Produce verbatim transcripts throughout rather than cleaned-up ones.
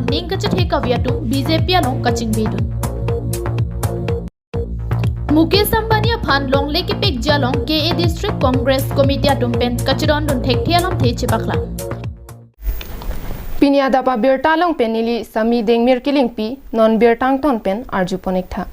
ning kachethe kave atum B J P along kachingbedun. Mukesh Ambani aphan longle kepikji along K A District Congress Committee atum pen kachedondun thekthe alamthe chepaklang. Pini adap abirta along pen neli Sami Dengmir Kilingpi, non birta angton pen arjupon-iktha.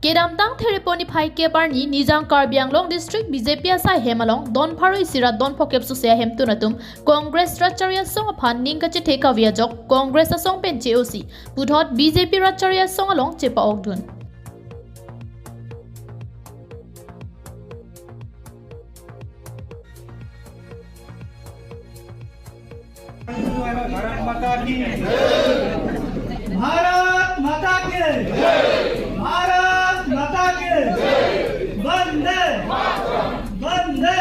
Kedamtang Therepo niphai kep arni Nijang Karbi Anglong District B J P asai hem along don pharo isi ra don phokep sose ahemtun atum Congress rat chari asong aphan ning kachethe kave ajok Congress asong pen che-osi puthot B J P rat chari asong along chepa-okdun. Bharat माता की, भारत माता की, भारत माता की, वंदे, वंदे।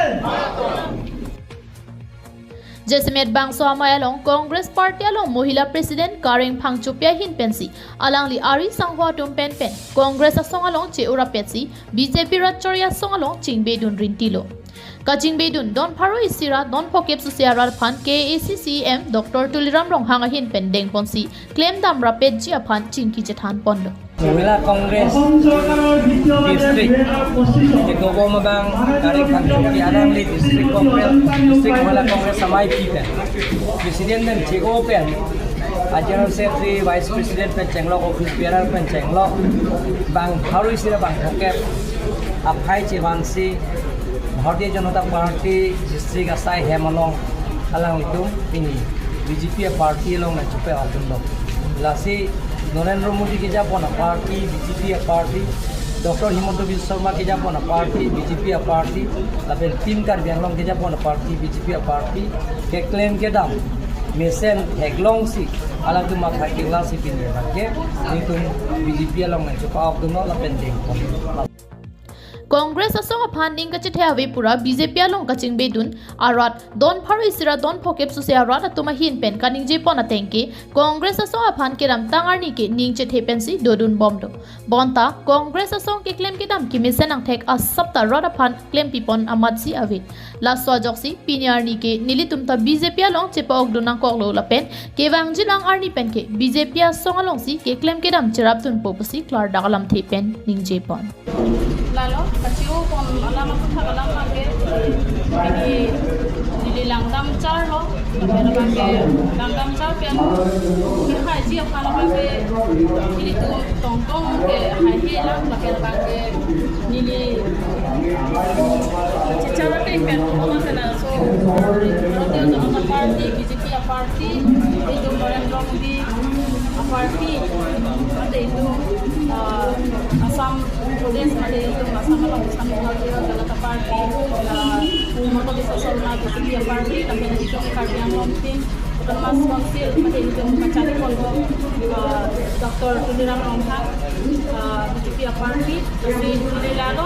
Jasemet bangso amei along Congress Party along Mohila President Kareng Phangchopi ahin pensi alangli ari sangho atum pen pen Congress asong along che-orapetsi B J P rat chari asong along chingbedun rintilo. Kachingbedun don pharo isi ra don phokep sose arat aphan K A A C C E M Doctor Tuliram Ronghang ahin pen dengponsi klemdam rapetji aphan chingki chethanponlo. Mohila Congress District kedobom abang Kareng Phangchopi alangli District Congress, District Mohila Congress amei pen President pen che-o pen, General Secretary, Vice President pen chenglok, Office Bearer pen chenglok, bang pharo isi ra bang phokep aphai chevansi Bharatiya Janata Party District asai hem along alanglitum pini B J P a-party along nangchepa-okdunlo. Lasi Narendra Modi kejapon a-party B J P a-party, Doctor Himanta Biswa Sarma kejapon a-party B J P a-party, lapen Team Karbi Anglong kejapon a-party B J P a-party, keklem kedam mesen theklongsi alangtum matha keklangsi pini abangke nelitum B J P along nangchepa-okdunlo lapen dengpon. Congress asong aphan ning kachethe ave pura B J P along kachingbedun arat don pharo isi ra don phokep sose arat atum ahin pen kaningjepon atengke Congress asong aphan kedamtang arni ke ning chethe pensi dodunbomlo. Bonta Congress asong keklem kedam kemesen angthek asap ta rat aphan klempipon amatsi ave. Laso ajoksi pini arni ke nelitum ta B J P along chepa-okdun nangkoklo lapen kevangjilang arni penke B J P asong alongsi keklem kedam cherapdunpo pusi klardak alamthe pen ningjepon. Lalo, kachi-o pon alam aputhak alam abangke, pini neli langdam charlo, lapen abangke langdam char pen, neli haiji aphan abangke, nelitum tongtong ke haihe lang, lapen abangke neli chichar ateng pen, koma kena so, Bharatiya Janata Party, B J P a-party, nelitum Narendra Modi a-party, mate itum, ah, Assam Congress mate itum Assam along Assam Bharatiya Janata Party, ah, Himanta Biswa Sarma B J P a-party, lapen itum Karbi Anglong Team Autonomous Council mate itum kachari ponlo, ah, Doctor Tuliram Ronghang, ah, B J P a-party, lasi neli lalo,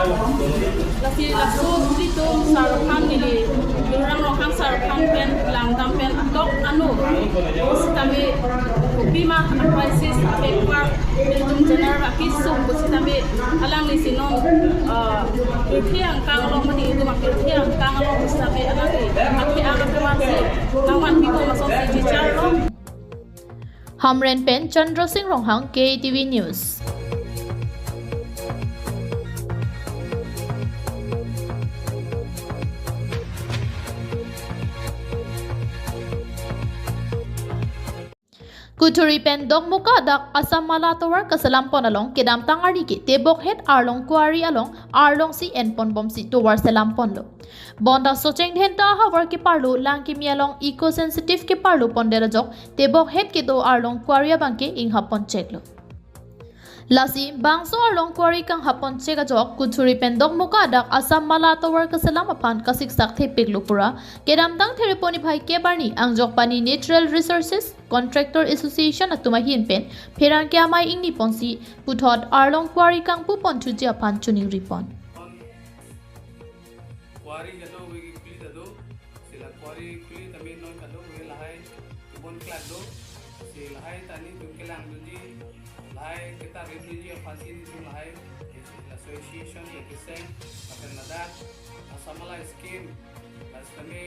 lasi laso itum sar aphan neli, Tuliram Ronghang sar aphan pen langdam pen atok anu, sitame kopi ma a-crisis apekpar, itum general akisung pusitame alangli si non, ah, pirthe angkang along mate itum apirthe angkang along pusitame alangli athe ang akevansi nangvanpipo masonsi chicharlo. Hamren pen Chandra Singh Ronghang, K T V News. Kuthuri pen Dokmoka adak Assam Mala tovar kaselampon along kedamtang arni ke Tebokhet Arlong Kuari along arlongsi enponbomsi tovar selamponlo. Bonta Socheng Dhenta ahavar keparlo lang kimi along eco sensitive keparlo pondet ajok Tebokhet kedo Arlong Kuari abangke inghaponcheklo. Lasi bangso Arlong Kuari kanghaponchek ajok Kuthuri pen Dokmoka adak Assam Mala tovar kaselam aphan kasiksak thepiklo pura kedamtang Therepo niphai kep arni Angjokpani Natural Resources Contractor Association atum ahin pen pherangke amei ingniponsi puthot Arlong Kuari kangpuponthuji aphan choningripon. Kuari jado wegi kuli jado, sila kuari kuli tame non kado wegi lahai tubon klak do, si lahai ta nelitum kelangdunji, lahai ketar rimdunji aphansi nelitum lahai association ya kiseng, lapen ladak Assam Mala scheme, lasi tame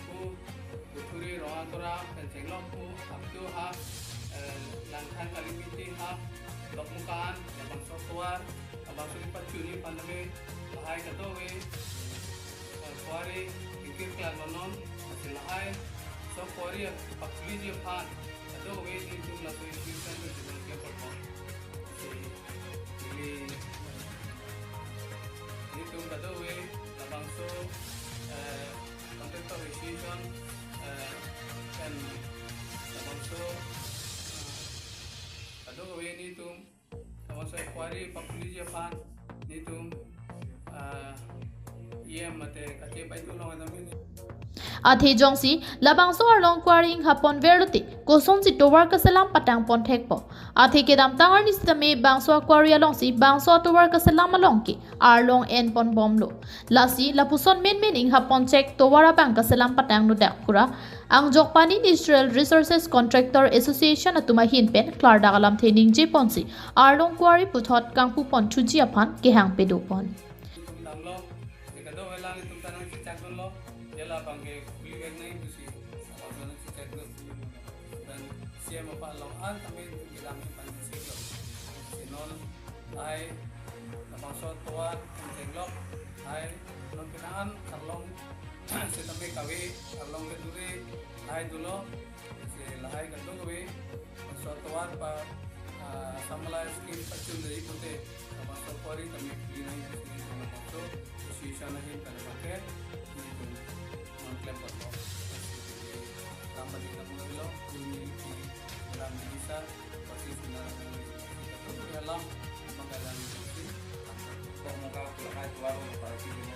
pu Kuthuri Rongakora pen chenglok pu up to ha, Langkhan kali miti ha, Dokmoka an, labangso atovar, labangso kepachunji aphan tame, lahai kadokave, eh, kuari, ingkir klak lo non, lasi lahai, laso kuari, pakhuliji aphan, kadokave nelitum laso institution to jibon ke porpo. Lasi, ili, nelitum kadokave, labangso, eh, Contractor Association, eh, pen labangso, eh, kadokave nelitum, labangso kuari pakhuliji aphan nelitum, eh, E M mate kachepai tu long nelitum. Athe jongsi labangso arlong kuari inghap pon verlote, kosonsi tovar kaselam patang pon thekpo. Athe kedamtang arni sitame bangso akuari alongsi bangso atovar kaselam along ke arlong en pon bomlo. Lasi lapuson menmen inghap pon chek tovar abang kaselam patang nodak pura. Angjokpani Natural Resources Contractor Association atum ahin pen klardak alamthe ningje ponsi arlong kuari puthot kangpu pon thuji aphan kehang pado pon. Nelitum damlo, je kadokave alang nelitum ta nangchechakdunlo, je labang ke khuli vek nangji pusi, labangso nangchechakdun. Lapen C M aphan along an tame kedam aphan siklo. Si non lahai labangso atovar ingchenglok, lahai non penang an arlong sitame kave, arlong kedure lahai dolo, si lahai kadokave laso atovar pa, ah, Assam Mala scheme pachunji pute, labangso kuari tame khuli nangji pusi nelitum labangso association ahin pen abangke nelitum nangklem ponpo. Ram badi kamu lo, kuni ki ram di bisa, pasti sina ram di bisa. Itu ya lam, maka lam di bisa. Kok muka pulai keluar dari parti ini.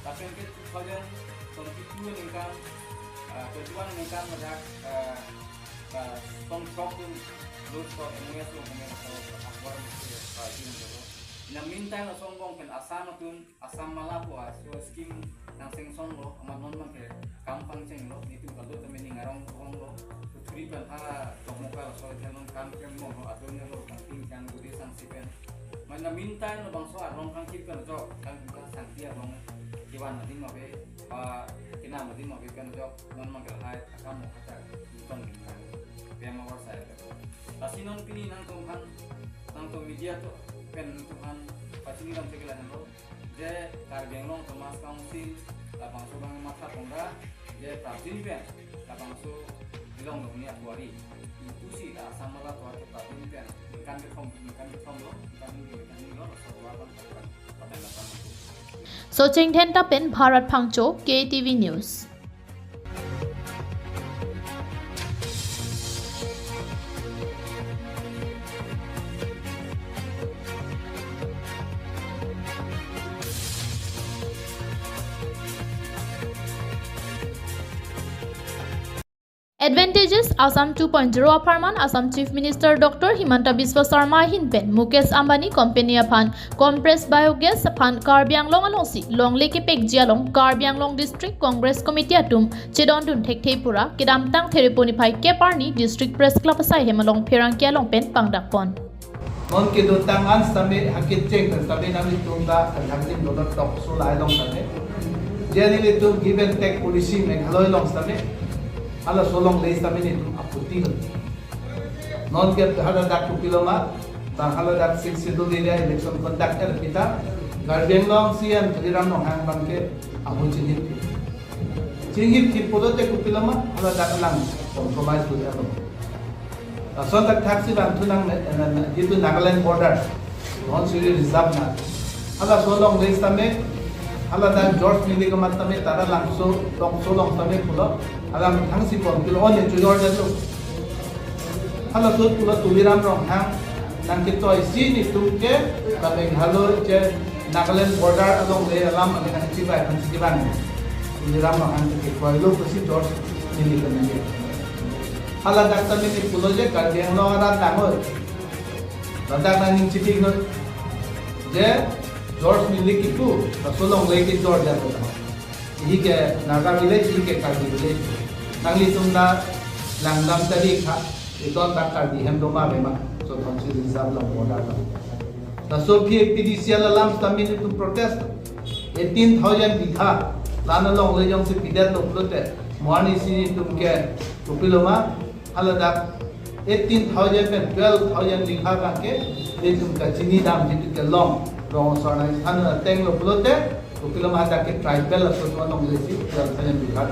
Tapi yang ke two thousand twenty-two ningkan, eh, twenty-one ningkan madak, eh, eh, tong sok tu, lu sok M O S lo, M O S lo, akwar mesti parti ini lo. Na minta na song bong pen Assam atum, Assam Mala pu laso scheme nang sanction lo, amat non abangke kam pangchenglo, nelitum kado tame ning arong arong lo, kethuri pen ha Dokmoka laso hotel non kam kem bom lo, adon lo, kam ping jang guri sangsi pen. Mane minta labangso arlong kangkip pen jok, kan kita sangti arlong kevan adim ave, pa kenam adim ave pen jok, non abangke lahai akam mo kachak, nelitum pen, pen mo sai. Lasi non pini nangtumphan, nangtum media atum pen nangtumphan pachini lam chekila henlo. Je Karbi Anglong Autonomous Council labangso abang matha pon ra, je prapjin pen labangso Dilong Dongni akuari, ipusi la Assam Mala atovar ke prapjin pen ningkan kethom, ningkan kethom lo, ningkan ni, ningkan ni lo, laso atovar abang patang, patang, patang. Socheng Dhenta pen Bharat Phangcho, K T V News. Advantages Assam two point zero apharman Assam Chief Minister Doctor Himanta Biswa Sarma ahin pen Mukesh Ambani company aphan compressed biogas aphan Karbi Anglong alongsi longle kepekji along Karbi Anglong District Congress Committee atum chedondun thekthe pura kedamtang Thereponi phai kep arni District Press Club asai hem along pherangke along pen pangdak pon. Non kedotang an sitame hakit cheng pen sitame nanglitum ta adhak dim dodot tok so lahai along sitame. Jani nelitum give and take policy Meghalaya along sitame. Halaso alongle sitame nelitum aputi lo. Non ke haladak kopilo ma, bang haladak Sixth Schedule area election conduct er kita, Karbi Anglong C M Tuliram Ronghang abangke amu chinghip. Chinghip kipu dote kopilo ma, haladak alang compromise do ya lo. Lason thakthak si bang thu nang, eh, na, na, itu Nagaland border. Dhonsiri reserve na. Halaso alongle sitame, haladak George Milik amat tame Taralangso, Longso along tame pulo, alam thangsi pon pulo, on ye chujor jalo. Halaso pulo Tuliram Ronghang, nangketoi si nelitum ke, la Meghalaya je Nagaland border alongle alam ane nangchibai aphan si kevang. Tuliram Ronghang ke koi lo pusi George Milik tame. Haladak tame neli pulo je Karbi Anglong arat langoi. Ladak nangning chitik noi. Je George Milik kipu, laso alongle kejor jalo. Ihi ke Naga village, ihi ke Karbi village. Nanglitum ta langdam tari kha, iton ta Karbi hem doma bema, so Dhonsiri reserve along border along. Laso P P D C L alam sitame nelitum protest. Eighteen thousand bitha, la-an alongle jongsi pidet lo pulote, mo arnisi nelitum ke kopilo ma, haladak Eighteen thousand pen twelve thousand ningha abangke, itum kachini dam jitu ke long, rong asor nangthan ateng lo pulote, ukilom hadak ke tribal atum alongle si twelve thousand ningha.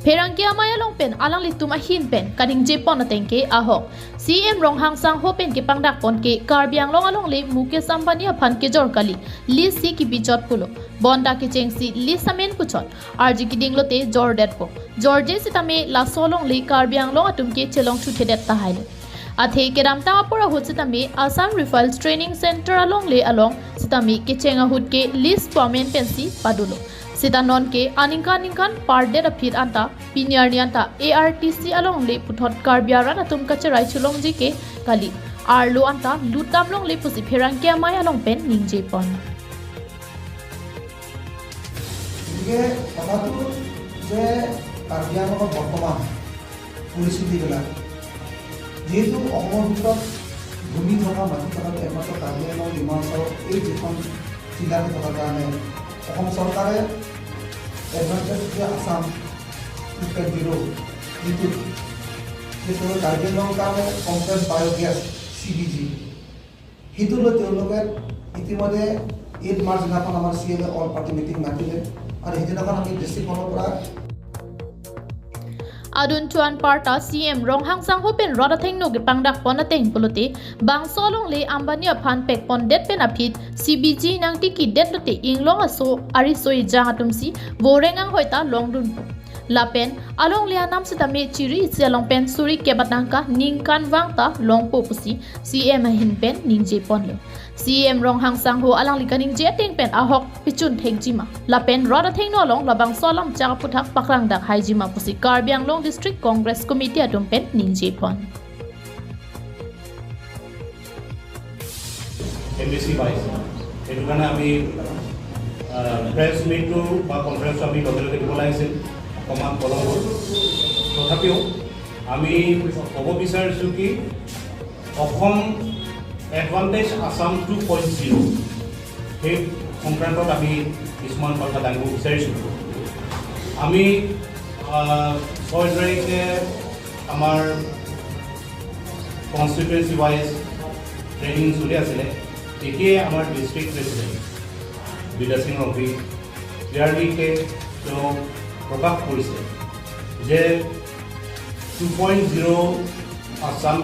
Pherangke amei along pen alanglitum ahin pen kaningje pon ateng ke ahok, C M Ronghang Sangho pen kepangdak pon ke Karbi Anglong alongle Mukesh Ambani aphan kejor kali, list si kebijot pulo. Bonta kechengsi list amen puchot, arji keding lote jordetpo. Jorje sitame laso alongle Karbi Anglong atum ke chelongthuthedet tahailo. Athe kedamtang apor ahut sitame Assam Rifles Training Center alongle along sitame kecheng ahut ke list pu amen pensi padulo. Sita non ke aningkan ningkan pardet aphi anta pini arni anta A R T C alongle puthot Karbi arat atum kacherai cholongji ke kali, arlo anta lutdam longle pusi pherangke amei along pen ningje pon. গতিকে কথাটো যে কাৰ্বি আংলঙত বৰ্তমান পৰিস্থিতিবিলাক, যিহেতু অসমৰ ভিতৰত ভূমি থকা, মাটি থকা একমাত্ৰ কাৰ্বি আংলং, ডিমা হাছাও এই যিখন জিলাতে থকাৰ কাৰণে অসম চৰকাৰে এডভান্টেজ দিয়া আছাম টু পইণ্ট জিৰ' যিটো, যিটো কাৰ্বি আংলঙৰ কাৰণে কম্প্ৰেছড বায়'গেছ, চি বি জি, সেইটো লৈ তেওঁলোকে ইতিমধ্যে এইট মাৰ্চ দিনাখন আমাৰ C M A all party meeting মাতিলে আৰু সেইদিনাখন আমি ডিষ্ট্ৰিক্টখনৰ পৰা Adun thuan parta C M Ronghang Sangho pen rat athengno kepangdak pon ateng pulote, bangso alongle Ambani aphan pek pondet pen aphi C B G nangtikidet lote inglong aso ariso ejang atumsi voreng anghoi ta longdunpo. Lapen alongle anam sitame chiri isi along pen suri kebat nangka ningkan vang ta longpo pusi C M ahin pen ningje ponlo. C M Ronghang Sangho alangli kaningje ateng pen ahok pechun thekjima, lapen rat athengno along labangso alam chak aphuthak paklangdak haijima pusi Karbi Anglong District Congress Committee atum pen ningje pon. M D C wise, সেইটো কাৰণে আমি প্ৰেছ মিটটো বা কনফাৰেন্সটো আমি লগে লগে দিব লাগিছিল, অকণমান পলম হ'ল। তথাপিও আমি ক'ব বিচাৰিছোঁ কি, অসম এডভান্টেজ আছাম টু পইণ্ট জিৰ', সেই সংক্ৰান্তত আমি কিছুমান কথা জানিব বিচাৰিছোঁ। আমি আহ, ছয় তাৰিখে আমাৰ কনষ্টিটুৱেঞ্চি ৱাইজ ট্ৰেইনিং চলি আছিলে। তেতিয়াই আমাৰ ডিষ্ট্ৰিক্ট প্ৰেচিডেণ্ট বিদ্যা সিং ৰংপি ক্লিয়াৰলিকে তেওঁ প্ৰকাশ কৰিছে যে two point zero' Assam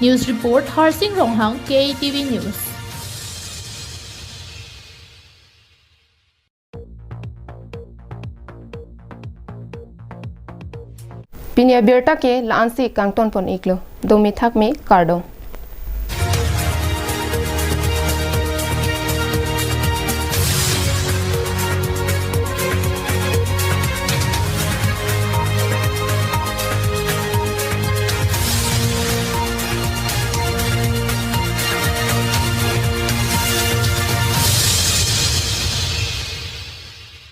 News report, Harsing Ronghang, K A T V News. Pini abirta ke la-ansi kangton pon iklo. Domi thakmi, kardom.